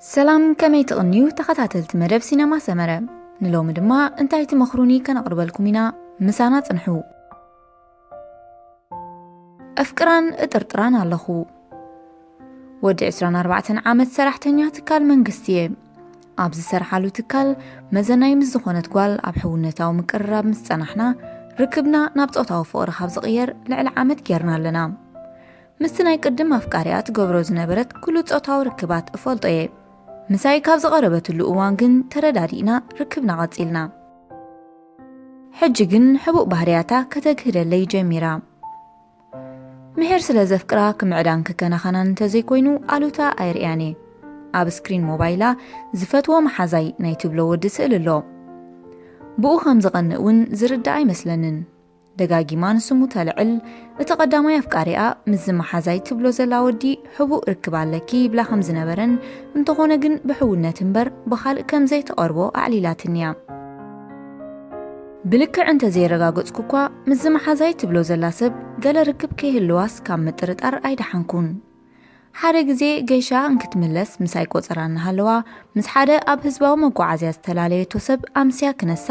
ሰላም፣ ከመይ ትቕንዩ ተኸታተልቲ መደብ ሲነማ ሰመረ? ንሎሚ ድማ እንታይ ትመኽሩኒ ከነቕርበልኩም ኢና። ምሳና ጽንሑ። ኣፍቅራን እጥርጥራን ኣለኹ። ወዲ ዕስራን ኣርባዕተን ዓመት ሰራሕተኛ ትካል መንግስቲ እየ። ኣብ ዝሰርሓሉ ትካል መዘናይ ምስ ዝኾነት ጓል ኣብ ሕውነታዊ ምቅርራብ ምስ ጸናሕና፣ ርክብና ናብ ጾታዊ ፍቕሪ ካብ ዝቕየር ልዕሊ ዓመት ጌርና ኣለና። ምስቲ ናይ ቅድም ኣፍቃሪኣ ትገብሮ ዝነበረት ኩሉ ጾታዊ ርክባት እፈልጦ እየ። ምሳይ ካብ ዝቐረበትሉ እዋን ግን ተረዳዲእና ርክብና ቀጺልና። ሕጂ ግን ሕቡእ ባህርያታ ከተግህደለይ ጀሚራ። ምሒር ስለ ዘፍቅራ ክምዕዳን ክከናኸናን እንተዘይኮይኑ ኣሉታ ኣይርእያን እየ። ኣብ ስክሪን ሞባይላ ዝፈትዎ መሓዛይ ናይ ትብሎ ወዲ ስእሊ ኣሎ። ብኡ ከም ዝቐንእ እውን ዝርዳእ ኣይመስለንን። ደጋጊማ ንስሙ ተልዕል። እቲ ቀዳማይ ኣፍቃሪኣ ምስዚ መሓዛይ ትብሎ ዘላ ወዲ ሕቡእ ርክብ ኣለኪ ይብላ ከም ዝነበረን፣ እንተኾነ ግን ብሕውነት እምበር ብኻልእ ከም ዘይትቐርቦ ኣዕሊላትኒ እያ። ብልክዕ እንተዘየረጋገጽኩ እኳ፣ ምስዚ መሓዛይ ትብሎ ዘላ ሰብ ገለ ርክብ ከይህልዋስ ካብ ምጥርጣር ኣይደሓንኩን። ሓደ ግዜ ገይሻ እንክትምለስ ምሳይ ቆጸራ እናሃለዋ፣ ምስ ሓደ ኣብ ህዝባዊ መጓዓዝያ ዝተላለየቶ ሰብ ኣምስያ ክነሳ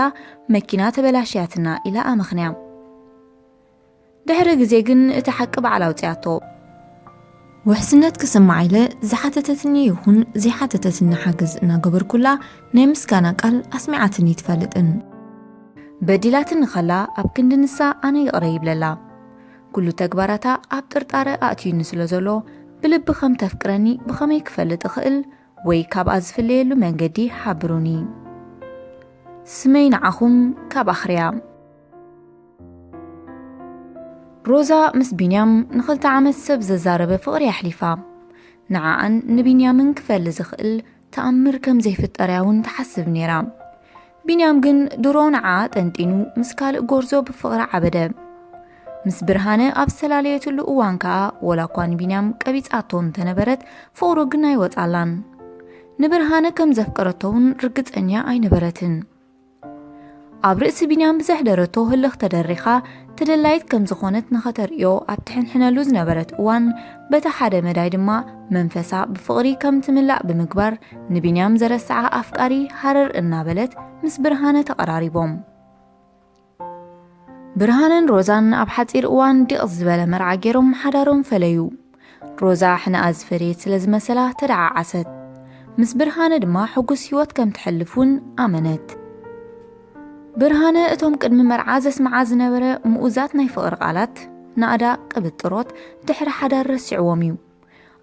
መኪና ተበላሽያትና ኢላ ኣመኽንያ። ድሕሪ ግዜ ግን እቲ ሓቂ ባዕላ ኣውጽኣቶ። ውሕስነት ክስማዓ ኢለ ዝሓተተትኒ ይኹን ዘይሓተተትኒ ሓገዝ እናገበርኩላ ናይ ምስጋና ቃል ኣስሚዓትኒ ትፈልጥን። በዲላትኒ ከላ ኣብ ክንዲ ንሳ ኣነ ይቕረ ይብለላ። ኩሉ ተግባራታ ኣብ ጥርጣረ ኣእትዩኒ ስለ ዘሎ፣ ብልቢ ከም ተፍቅረኒ ብኸመይ ክፈልጥ እኽእል ወይ ካብኣ ዝፍለየሉ መንገዲ ሓብሩኒ። ስመይ ንዓኹም ካብ ኣኽርያ። ሮዛ ምስ ቢንያም ንኽልተ ዓመት ሰብ ዘዛረበ ፍቕሪ ኣሕሊፋ። ንዓኣን ንቢንያምን ክፈሊ ዝኽእል ተኣምር ከም ዘይፍጠር እያ እውን ትሓስብ ነይራ። ቢንያም ግን ድሮ ንዓኣ ጠንጢኑ ምስ ካልእ ጎርዞ ብፍቕሪ ዓበደ። ምስ ብርሃነ ኣብ ዝተላለየትሉ እዋን ከኣ፣ ወላ እኳ ንቢንያም ቀቢጻቶ እንተነበረት፣ ፍቕሩ ግን ኣይወጻላን። ንብርሃነ ከም ዘፍቀረቶ እውን ርግጸኛ ኣይነበረትን። ኣብ ርእሲ ቢንያም ብዘሕደረቶ ህልኽ ተደሪኻ፣ ተደላይት ከም ዝኾነት ንኸተርእዮ ኣብ ትሕንሕነሉ ዝነበረት እዋን፣ በቲ ሓደ መዳይ ድማ መንፈሳ ብፍቕሪ ከም ትምላእ ብምግባር፣ ንቢንያም ዘረስዓ ኣፍቃሪ ሃረር እናበለት ምስ ብርሃነ ተቐራሪቦም። ብርሃነን ሮዛን ኣብ ሓጺር እዋን ዲቕ ዝበለ መርዓ ገይሮም ሓዳሮም ፈለዩ። ሮዛ ሕነኣ ዝፈረየት ስለ ዝመሰላ ተደዓዓሰት። ምስ ብርሃነ ድማ ሕጉስ ህይወት ከም ትሕልፍ እውን ኣመነት። ብርሃነ እቶም ቅድሚ መርዓ ዘስምዓ ዝነበረ ምኡዛት ናይ ፍቕሪ ቃላት፣ ናእዳ ቅብጥሮት፣ ድሕሪ ሓዳር ረሲዕዎም እዩ።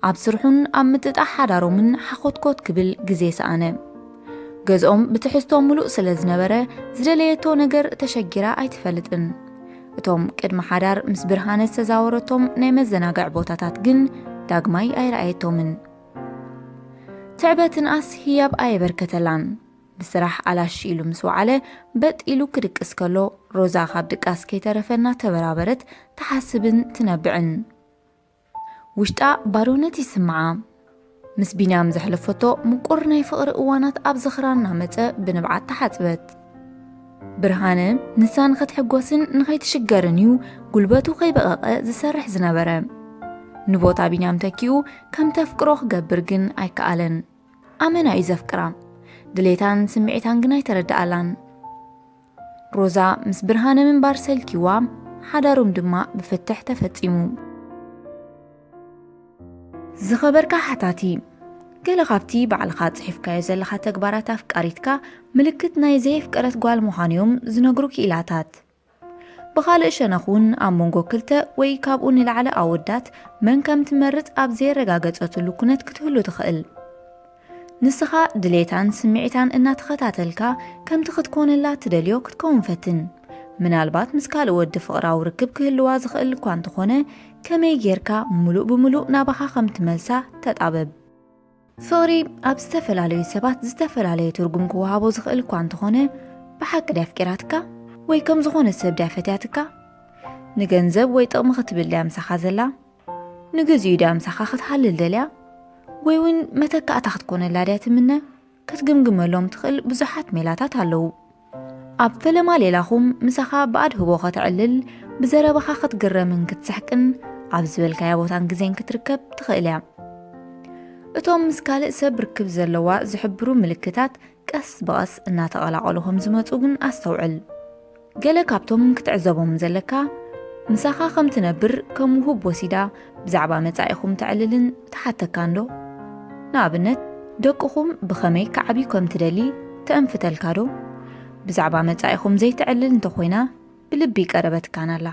ኣብ ስርሑን ኣብ ምጥጣሕ ሓዳሮምን ሓኾትኮት ክብል ግዜ ሰኣነ። ገዝኦም ብትሕዝቶ ምሉእ ስለ ዝነበረ፣ ዝደለየቶ ነገር ተሸጊራ ኣይትፈልጥን። እቶም ቅድሚ ሓዳር ምስ ብርሃነ ዝተዛወረቶም ናይ መዘናግዒ ቦታታት ግን ዳግማይ ኣይረኣየቶምን። ትዕበትንኣስ ህያብ ኣየበርከተላን። ብስራሕ ኣላሽ ኢሉ ምስ ወዓለ፣ በጥ ኢሉ ክድቅስ ከሎ፣ ሮዛ ካብ ድቃስ ከይተረፈ እናተበራበረት ትሓስብን ትነብዕን። ውሽጣ ባዶነት ይስምዓ። ምስ ቢንያም ዘሕለፈቶ ምቁር ናይ ፍቕሪ እዋናት ኣብ ዝኽራ እናመጸ ብንብዓት ተሓጽበት። ብርሃነ ንሳ ንኸትሕጎስን ንኸይትሽገርን እዩ ጉልበቱ ከይበቐቐ ዝሰርሕ ዝነበረ። ንቦታ ቢንያም ተኪኡ ከም ተፍቅሮ ክገብር ግን ኣይከኣለን። ኣመና እዩ ዘፍቅራ። ድሌታን ስምዒታን ግን ኣይተረድኣላን። ሮዛ ምስ ብርሃነ ምንባር ሰልኪዋ፣ ሓዳሮም ድማ ብፍትሕ ተፈጺሙ። ዝኸበርካ ሓታቲ፣ ገለ ካብቲ ባዕልኻ ጽሒፍካዮ ዘለኻ ተግባራት ኣፍቃሪትካ ምልክት ናይ ዘየፍቀረት ጓል ምዃኑ እዮም ዝነግሩ ክኢላታት። ብኻልእ ሸነኽ እውን ኣብ መንጎ ክልተ ወይ ካብኡ ንላዕሊ ኣወዳት መን ከም ትመርጽ ኣብ ዘየረጋገጸትሉ ኩነት ክትህሉ ትኽእል። ንስኻ ድሌታን ስምዒታን እናተኸታተልካ ከምቲ ክትኮነላ ትደልዮ ክትከውን ፈትን። ምናልባት ምስ ካልእ ወዲ ፍቕራዊ ርክብ ክህልዋ ዝኽእል እኳ እንተኾነ፣ ከመይ ጌርካ ምሉእ ብምሉእ ናባኻ ከም ትመልሳ ተጣበብ። ፍቕሪ ኣብ ዝተፈላለዩ ሰባት ዝተፈላለየ ትርጉም ክወሃቦ ዝኽእል እኳ እንተኾነ፣ ብሓቂ ድያ ኣፍቂራትካ? ወይ ከም ዝኾነ ሰብ ድያ ፈትያትካ? ንገንዘብ ወይ ጥቕሚ ክትብል ድያ ምሳኻ ዘላ? ንግዚኡ ድያ ምሳኻ ክትሃልል ደልያ? ወይ እውን መተካእታ ክትኮነላ ድያ ትምነ? ክትግምግመሎም ትኽእል ብዙሓት ሜላታት ኣለዉ። ኣብ ፈለማ ሌላኹም ምሳኻ ብኣድህቦ ከተዕልል፣ ብዘረባኻ ክትግረምን ክትስሕቅን፣ ኣብ ዝበልካያ ቦታን ግዜን ክትርከብ ትኽእል እያ። እቶም ምስ ካልእ ሰብ ርክብ ዘለዋ ዝሕብሩ ምልክታት ቀስ ብቐስ እናተቐላቐሉ ከም ዝመጹ ግን ኣስተውዕል። ገለ ካብቶም ክትዕዘቦም ዘለካ፣ ምሳኻ ከም ትነብር ከም ውሁብ ወሲዳ ብዛዕባ መጻኢኹም ተዕልልን ትሓተካ እንዶ? ንኣብነት፣ ደቅኹም ብኸመይ ክዓብዩ ከም ትደሊ ተእንፍተልካ ዶ? ብዛዕባ መጻኢኹም ዘይተዕልል እንተኾይና፣ ብልቢ ቀረበትካን ኣላ።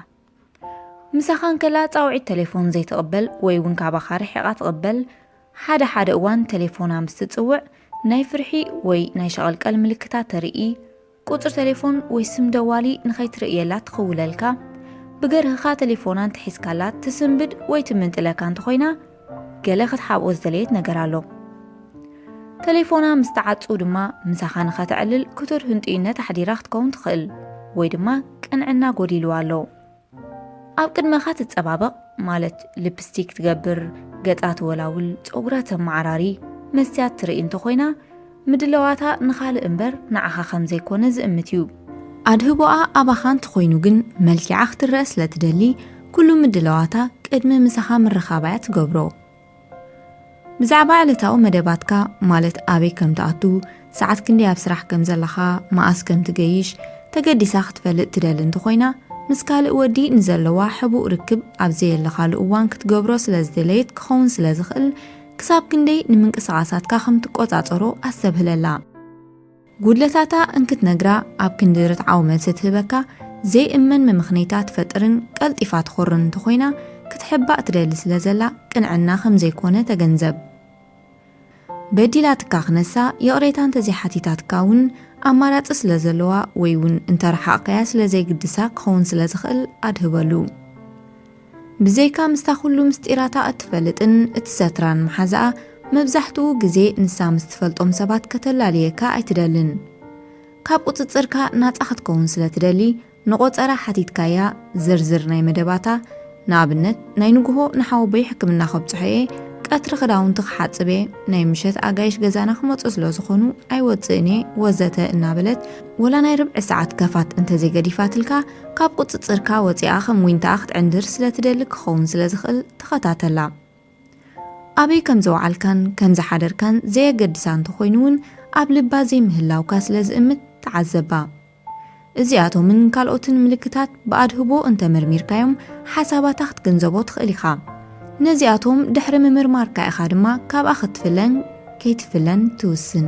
ምሳኻ እንከላ ጻውዒት ተሌፎን ዘይትቕበል ወይ እውን ካባኻ ርሒቓ ትቕበል፣ ሓደ ሓደ እዋን ተሌፎና ምስ ትጽውዕ ናይ ፍርሒ ወይ ናይ ሸቐልቀል ምልክታት ተርኢ፣ ቁጽሪ ተሌፎን ወይ ስም ደዋሊ ንኸይትርእየላ ትኽውለልካ፣ ብገርህኻ ተሌፎና እንተሒዝካላ ትስንብድ ወይ ትምንጥለካ እንተኾይና፣ ገለ ክትሓብኦ ዝደለየት ነገር ኣሎ። ተሌፎና ምስ ተዓጹ ድማ ምሳኻ ንኸተዕልል ክቱር ህንጡይነት ኣሕዲራ ክትከውን ትኽእል፣ ወይ ድማ ቅንዕና ጎዲልዋ ኣሎ። ኣብ ቅድመኻ ትጸባበቕ፣ ማለት ሊፕስቲክ ትገብር፣ ገጻ ትወላውል፣ ጸጉራ ተመዓራሪ፣ መስትያት ትርኢ እንተኾይና፣ ምድላዋታ ንኻልእ እምበር ንዓኻ ከም ዘይኮነ ዝእምት እዩ። ኣድህቦኣ ኣባኻ እንተኾይኑ ግን፣ መልኪዓ ክትረአ ስለ ትደሊ፣ ኩሉ ምድላዋታ ቅድሚ ምሳኻ ምርኻባ እያ ትገብሮ። ብዛዕባ ዕለታዊ መደባትካ፣ ማለት ኣበይ ከም ትኣቱ፣ ሰዓት ክንደይ ኣብ ስራሕ ከም ዘለኻ፣ መኣስ ከም ትገይሽ፣ ተገዲሳ ክትፈልጥ ትደሊ እንተኾይና፣ ምስ ካልእ ወዲ ንዘለዋ ሕቡእ ርክብ ኣብ ዘየለኻሉ እዋን ክትገብሮ ስለ ዝደለየት ክኸውን ስለ ዝኽእል፣ ክሳብ ክንደይ ንምንቅስቓሳትካ ከም ትቆጻጸሮ ኣስተብህለላ። ጉድለታታ እንክትነግራ ኣብ ክንዲ ርትዓዊ መልሲ ትህበካ፣ ዘይእመን መመኽነይታ ትፈጥርን ቀልጢፋ ትኾርን እንተኾይና፣ ክትሕባእ ትደሊ ስለ ዘላ ቅንዕና ከም ዘይኮነ ተገንዘብ። በዲላትካ ክነሳ ይቕሬታ እንተዘይሓቲታትካ እውን ኣማራጺ ስለ ዘለዋ ወይ እውን እንተረሓቕካያ ስለ ዘይግድሳ ክኸውን ስለ ዝኽእል ኣድህበሉ። ብዘይካ ምስታ ኩሉ ምስጢራታ እትፈልጥን እትሰትራን መሓዛኣ መብዛሕትኡ ግዜ ንሳ ምስ ትፈልጦም ሰባት ከተላልየካ ኣይትደልን። ካብ ቁጽጽርካ ናጻ ክትከውን ስለ ትደሊ ንቆጸራ ሓቲትካያ ዝርዝር ናይ መደባታ፣ ንኣብነት ናይ ንግሆ ንሓወቦይ ሕክምና ከብጽሖ እየ፣ ቀትሪ ክዳውንቲ ክሓጽብ እየ፣ ናይ ምሸት ኣጋይሽ ገዛና ክመጹ ስለ ዝኾኑ ኣይወጽእን እየ ወዘተ እናበለት ወላ ናይ ርብዒ ሰዓት ከፋት እንተዘይገዲፋትልካ ካብ ቁጽጽርካ ወጺኣ ከም ዊንታኣ ክትዕንድር ስለ ትደሊ ክኸውን ስለ ዝኽእል ተኸታተላ። ኣበይ ከም ዘውዓልካን ከም ዝሓደርካን ዘየገድሳ እንተኾይኑ እውን ኣብ ልባ ዘይምህላውካ ስለ ዝእምት ተዓዘባ። እዚኣቶምን ካልኦትን ምልክታት ብኣድህቦ እንተመርሚርካዮም ሓሳባታ ክትግንዘቦ ትኽእል ኢኻ። ነዚኣቶም ድሕሪ ምምርማርካ ኢኻ ድማ ካብኣ ክትፍለን ከይትፍለን ትውስን።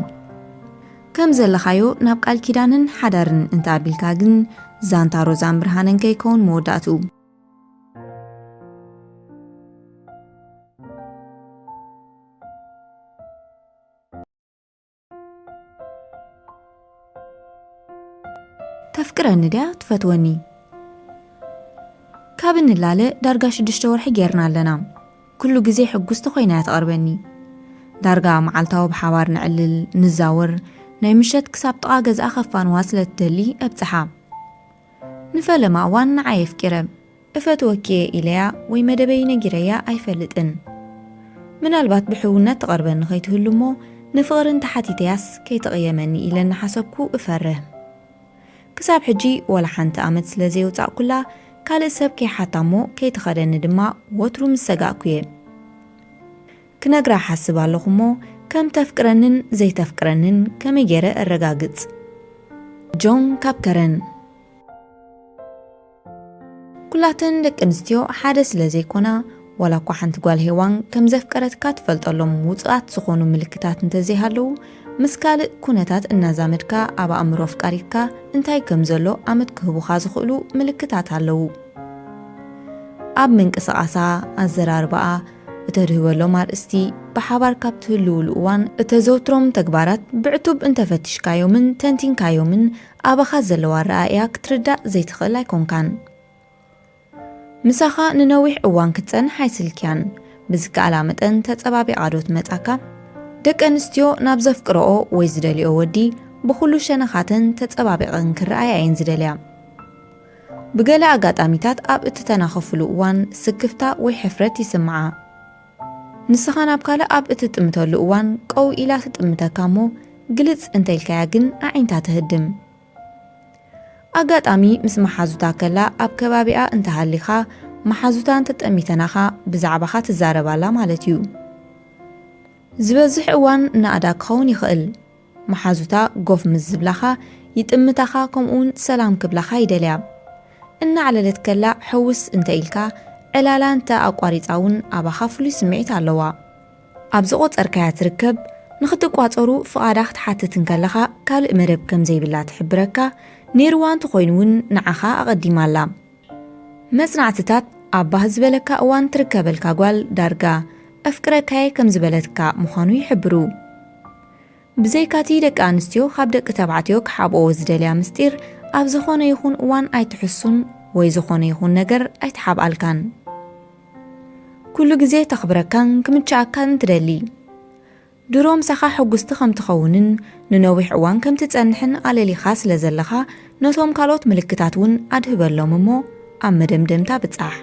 ከም ዘለኻዮ ናብ ቃል ኪዳንን ሓዳርን እንተኣቢልካ ግን ዛንታ ሮዛን ብርሃንን ከይከውን መወዳእትኡ። ተፍቅረኒ ድያ ትፈትወኒ? ካብ እንላለ ዳርጋ ሽዱሽተ ወርሒ ጌርና ኣለና። ኩሉ ግዜ ሕጉስቲ ኮይና እያ ትቐርበኒ። ዳርጋ መዓልታዊ ብሓባር ንዕልል፣ ንዛወር፣ ናይ ምሸት ክሳብ ጥቓ ገዝኣ ከፋንዋ ስለ ትደሊ እብጽሓ። ንፈለማ እዋን ንዓይ ኣፍቂረ። እፈትወኪ እየ ኢለያ ወይ መደበይ ነጊረያ ኣይፈልጥን። ምናልባት ብሕውነት ትቐርበኒ ከይትህሉ እሞ ንፍቕሪ እንተሓቲተያስ ከይትቕየመኒ ኢለ እናሓሰብኩ እፈርህ። ክሳብ ሕጂ ወላ ሓንቲ ኣመት ስለ ዘየውጻእኩላ ካልእ ሰብ ከይሓታ እሞ ከይትኸደኒ ድማ ወትሩ ምስ ሰጋእኩ እየ። ክነግራ ሓስብ ኣለኹ እሞ ከም ተፍቅረንን ዘይተፍቅረንን ከመይ ገይረ እረጋግጽ? ጆን ካብ ከረን። ኩላተን ደቂ ኣንስትዮ ሓደ ስለ ዘይኮና፣ ዋላ እኳ ሓንቲ ጓል ሄዋን ከም ዘፍቀረትካ ትፈልጠሎም ውጹኣት ዝኾኑ ምልክታት እንተዘይሃለዉ፣ ምስ ካልእ ኩነታት እናዛመድካ ኣብ ኣእምሮ ኣፍቃሪትካ እንታይ ከም ዘሎ ኣመት ክህቡኻ ዝኽእሉ ምልክታት ኣለዉ። ኣብ ምንቅስቓሳ፣ ኣዘራርባኣ፣ እተድህበሎም ኣርእስቲ፣ ብሓባር ካብ ትህልውሉ እዋን እተዘውትሮም ተግባራት ብዕቱብ እንተፈቲሽካዮምን ተንቲንካዮምን ኣባኻ ዘለዋ ኣረኣእያ ክትርዳእ ዘይትኽእል ኣይኮንካን። ምሳኻ ንነዊሕ እዋን ክትጸንሕ ኣይስልክያን። ብዝከኣላ መጠን ተጸባቢቓ ዶ ትመጻካ? ደቂ ኣንስትዮ ናብ ዘፍቅረኦ ወይ ዝደልዮ ወዲ ብኹሉ ሸነኻተን ተጸባቢቐን ክረኣያ እየን ዝደልያ። ብገለ ኣጋጣሚታት ኣብ እትተናኸፍሉ እዋን ስክፍታ ወይ ሕፍረት ይስምዓ። ንስኻ ናብ ካልእ ኣብ እትጥምተሉ እዋን ቀው ኢላ ትጥምተካ እሞ ግልጽ እንተኢልካያ ግን ኣዒንታ ትህድም። ኣጋጣሚ ምስ መሓዙታ ከላ ኣብ ከባቢኣ እንተሃሊኻ መሓዙታ እንተጠሚተናኻ ብዛዕባኻ ትዛረብ ኣላ ማለት እዩ። ዝበዝሕ እዋን ናእዳ ክኸውን ይኽእል። መሓዙታ ጎፍ ምስ ዝብላኻ ይጥምታኻ፣ ከምኡውን ሰላም ክብላኻ ይደልያ። እናዕለለት ከላ ሕውስ እንተ ኢልካ፣ ዕላላ እንተ ኣቋሪጻ እውን ኣባኻ ፍሉይ ስምዒት ኣለዋ። ኣብ ዝቖጸርካያ ትርከብ። ንኽትቋጸሩ ፍቓዳ ክትሓትት እንከለኻ ካልእ መደብ ከም ዘይብላ ትሕብረካ። ነይርዋ እንተኾይኑ እውን ንዓኻ ኣቐዲማ ኣላ። መጽናዕትታት ኣብ ባህ ዝበለካ እዋን ትርከበልካ ጓል ዳርጋ ኣፍቅረካየ ከም ዝበለትካ ምዃኑ ይሕብሩ። ብዘይካቲ ደቂ ኣንስትዮ ካብ ደቂ ተባዕትዮ ክሓብኦ ዝደልያ ምስጢር ኣብ ዝኾነ ይኹን እዋን ኣይትሕሱን ወይ ዝኾነ ይኹን ነገር ኣይትሓብኣልካን። ኩሉ ግዜ ተኽብረካን ክምችኣካን ትደሊ። ድሮ ምሳኻ ሕጉስቲ ከም ትኸውንን ንነዊሕ እዋን ከም ትጸንሕን ኣለሊኻ ስለ ዘለኻ ነቶም ካልኦት ምልክታት እውን ኣድህበሎም እሞ ኣብ መደምደምታ ብጻሕ።